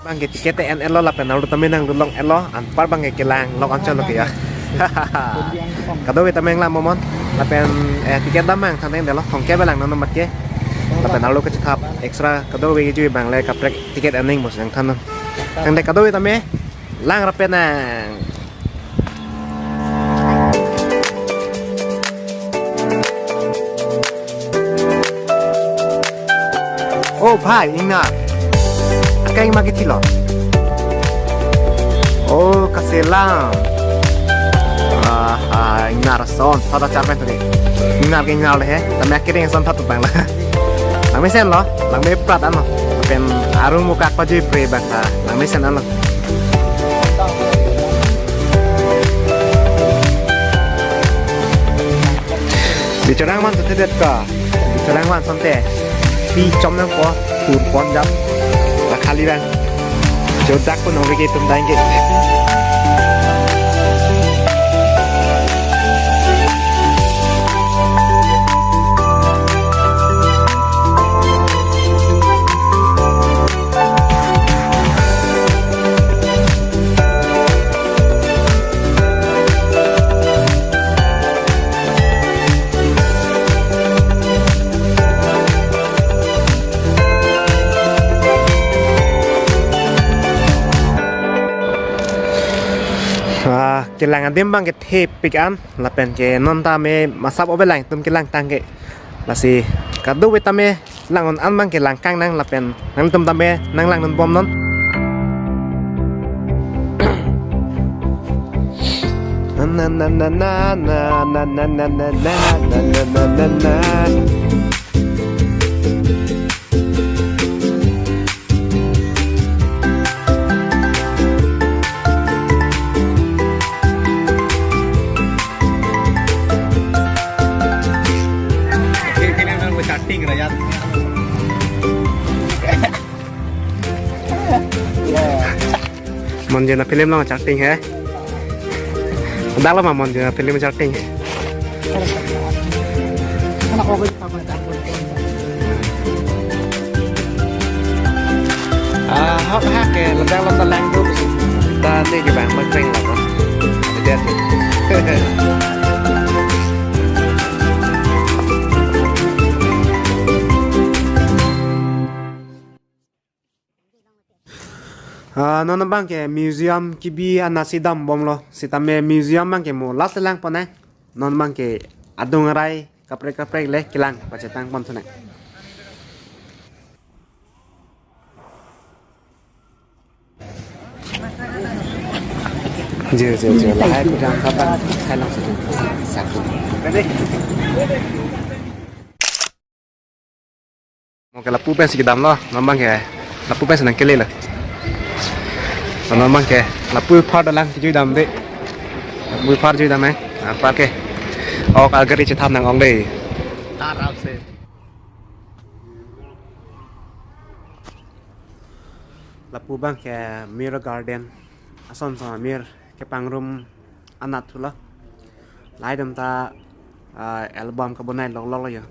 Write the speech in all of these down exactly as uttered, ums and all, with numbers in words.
Bangke ticket te en-et lo lapen arlo tame nangdunlong-et lo, anpar bangke kelang lok anchot lo ke ya. Kadokave tame nanglang bomnon lapen, eh, ticket dam nangthan-et lo, thomkep pen langnon amat ke. Lapen arlo kachethap extra kadokave kejui abang le kaprek ticket en-et bos nangthannon. Tangte kadokave tame lang rapet nang. Oh, bhai, ingnar. Akai ma kethilo. Oh, kaselam. Ah, ah, ingnar ason. Thata char pen tadi. Ingnar ke ingnar le he. Tame akering ason thatu bang la. Langmesen lo, langme prat anlo. Pen arung mukak pajui pre bang ta. Langmesen anlo. Bichorang man sante det ka. Bichorang man sante. Pi chom nangpo, tur pon jam. La khali bang. Jodak pun ong ke tum dang ke. Ah, kelang adim bangke thepik an, lapen ke non tame masap obelang tum kelang tangke. Lasi kadokave tame lang-on an bangke langkang nang lapen nangtum tame nanglangdun bomnon. Na, na, na, na. Monjena film long charting he. Dak lo ma Monjena film charting. Ah, hok hak ke, ladak lo ta lang tu. Ta ni ke bang, bang peng la. Dia tu. Ah, non bangke museum kebi anat si dam bomlo. Sitame museum bangke mo last lang pon nang. Non bangke adung arai kaprek kaprek le kelang pachetang pon thu nang. Ji, ji, ji. Lahai pujang kapan, hai lang satu. Satu. Mo ke lapu pensi kedam lo, non bangke lapu pensi nangkele lo. Non bangke lapu phar dalang kejui dam de. Lapu phar jui dam eh. Apa ke? Ok, agari chethap nang-ong de. Tarap se. Lapu bangke Mir Garden. Ason son Mir kepangrum anat thulo. Lahai dam ta, ah, album kabonai lok lok lo yo.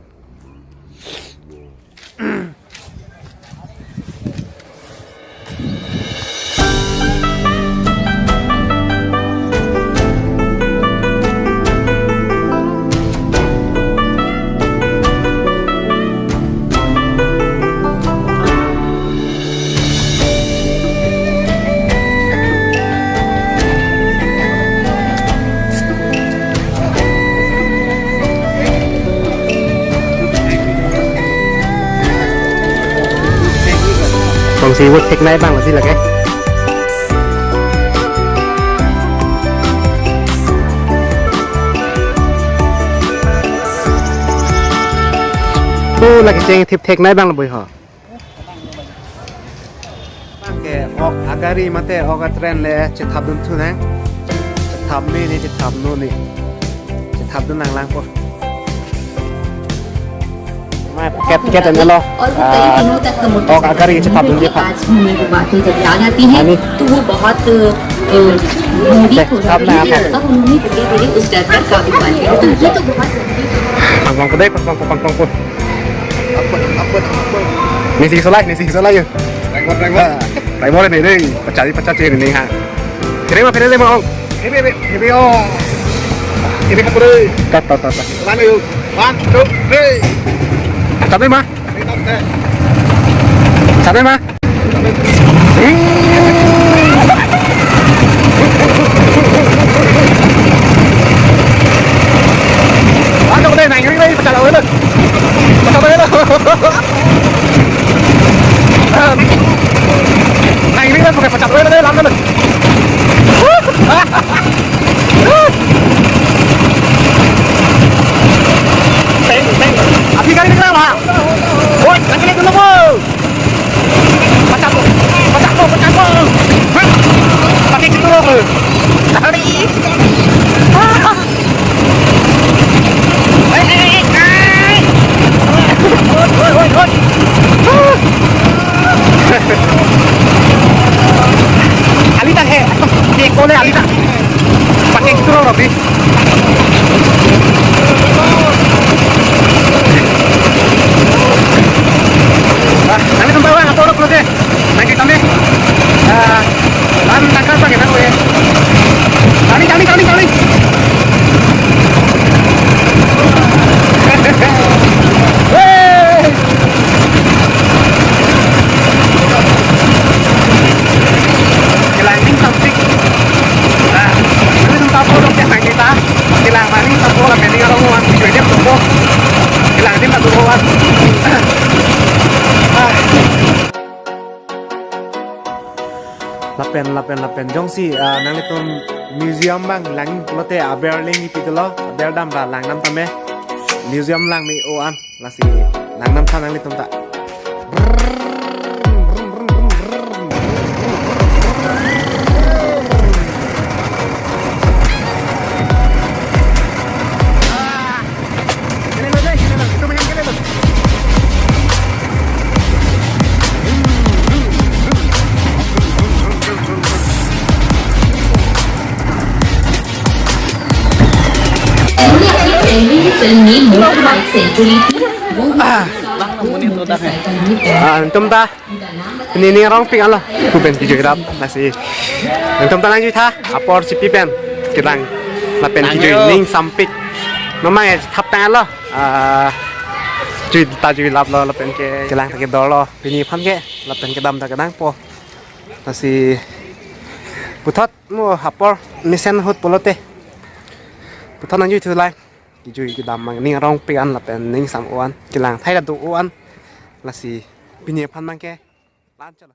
Kong si vote thek nai bang lasi lake. Oh, lake cheng thip thek nai bang lo bui ho. Bangke ok agari mate ok atrain le chethap dun thu nang. Chethap me ni, chethap no ni. Chethap dun nang lang po. Mai paket ticket an lo. और वो कई दिनों तक मुंतजर रहती है। Ah, ok agari chethap dun di pa. आज उन्हें वो बातें जब याद आती हैं, ani, तो वो बहुत, अ, मूडी हो जाती है। Chethap na apa? तब उन्होंने धीरे-धीरे उस डर पर काबू पा लिया। तो ये तो बहुत जरूरी है। Pang pang po dei, pang pang po, pang pang po. Apa, apa, apa? Nisi solai, nisi solai yo. Renggot, renggot. Ah. Try mo re ne, ne, pachari pachache ne ha. Phere ma, phere le mo. Phere, phere, phere o. Phere ka phere. Ta, ta, ta, ta. Lan yo. One, two, three. Sabi ma. Sabi ma. Ano ko tayo, nangyaring na yung pachalo na. Pachalo na. Nangyaring na, pachalo na, lang na. Teng, teng. Api kali na ba? Hoy, nangyaring na po. Pachak ko, pachak ko, pachak ko. Pakai gitu loh. Tali. Hei, hei, hei, hei. Hoi, hoi, hoi. Alita he. Dia kole alita. Pakai gitu loh, Robi. Ah, nangtum ta vang, aporok lote. Nangke kami. Ah, lan tangka pakai nang kue. Kali, kali, kali, kali. Hei! Kelang ning sampik. Nah, ini tempat produk yang lagi ta. Kelang maning tempat lapen ning arong wan, video ini tempat. Kelang ning tempat wan. Ah. Lapen, lapen, lapen. Jongsi, ah, nanglitum museum abang lang pulote aber link ipidolo, aber dam ra lang nam tame. Museum lang me-o an. Lasi lang nam tha nanglitum ta. Ah, nangtum ta pini ning arong pik anlo, pu pen kejui rap, lasi nangtum ta nangjui tha, apor chipi pen kelang lapen kejui ning sampik. Mama ya thap tang anlo, ah, jui ta jui laplo lapen ke kelang ta kedorlo, pini aphan ke lapen kedam ta kedang po. Lasi puthot mo apor mesen ahut pulote, puthot nangjui thu lang. Kejui kedam abang ning arong pik an lapen ning sam-o an, kelang thai ta do-o an. Lasi pini aphan abang ke la-an chotlo.